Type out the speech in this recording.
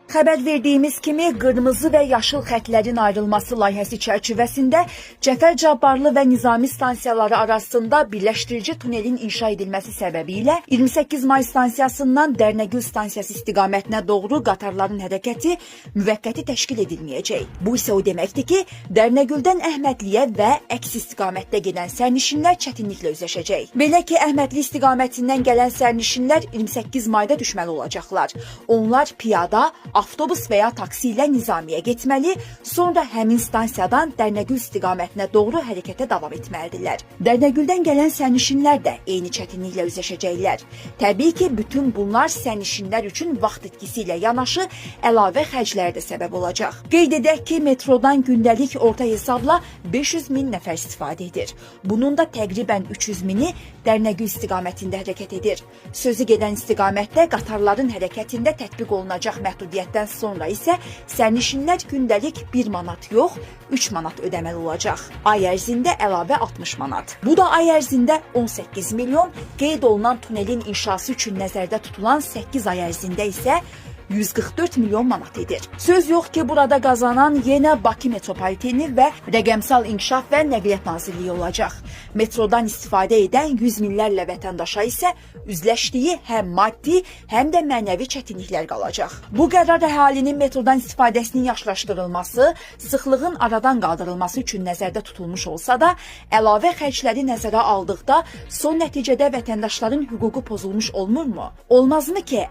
Xəbər verdiyimiz kimi qırmızı və yaşıl xətlərin ayrılması layihəsi çərçivəsində Cəfər Cabbarlı və Nizami stansiyaları arasında birləşdirici tunelin inşa edilməsi səbəbilə 28 May stansiyasından Dərnəgül stansiyası istiqamətinə doğru qatarların hərəkəti müvəqqəti təşkil edilməyəcək. Bu isə o deməkdir ki, Dərnəgüldən Əhmədliyə və əks istiqamətdə gedən sərnişinlər çətinliklə üzləşəcək. Belə ki, Əhmədli istiqamətindən gələn sərnişinlər 28 mayda düşməli olacaqlar. Onlar piyada, avtobus və ya taksi ilə Nizamiyə getməli, sonra həmin stansiyadan Dərnəgül istiqamətinə doğru hərəkətə davam etməlidirlər. Dərnəgüldən gələn sərnişinlər də eyni çətinliklə üzləşəcəklər. Təbii ki, bütün bunlar sərnişinlər üçün vaxt itkisi ilə yanaşı əlavə xərclərə də səbəb olacaq. Qeyd edək ki, metrodan gündəlik orta hesabla 500 min nəfər istifadə edir. Bunun da təqribən 300 mini Dərnəgül istiqamətində hərəkət edir. Sözü gedən istiqamətdə qatarların hərəkətində tətbiq olunacaq məhdudiyyətdən sonra isə sərnişinlər gündəlik 1 manat yox, 3 manat ödəməli olacaq. Ay ərzində əlavə 60 manat. Bu da ay ərzində 18 milyon, qeyd olunan tunelin inşası üçün nəzərdə tutulan 8 ay ərzində isə 144 milyon manat edir. Söz yox ki, burada qazanan yenə Bakı metropoliteni və Rəqəmsal İnkişaf və Nəqliyyat Nazirliyi olacaq. Metrodan istifadə edən yüz minlərlə vətəndaşa isə üzləşdiyi həm maddi, həm də mənəvi çətinliklər qalacaq. Bu qərar əhalinin metrodan istifadəsinin yaxşılaşdırılması, sıxlığın aradan qaldırılması üçün nəzərdə tutulmuş olsa da, əlavə xərcləri nəzərə aldıqda son nəticədə vətəndaşların hüququ pozulmuş olmurmu? Olmazmı ki,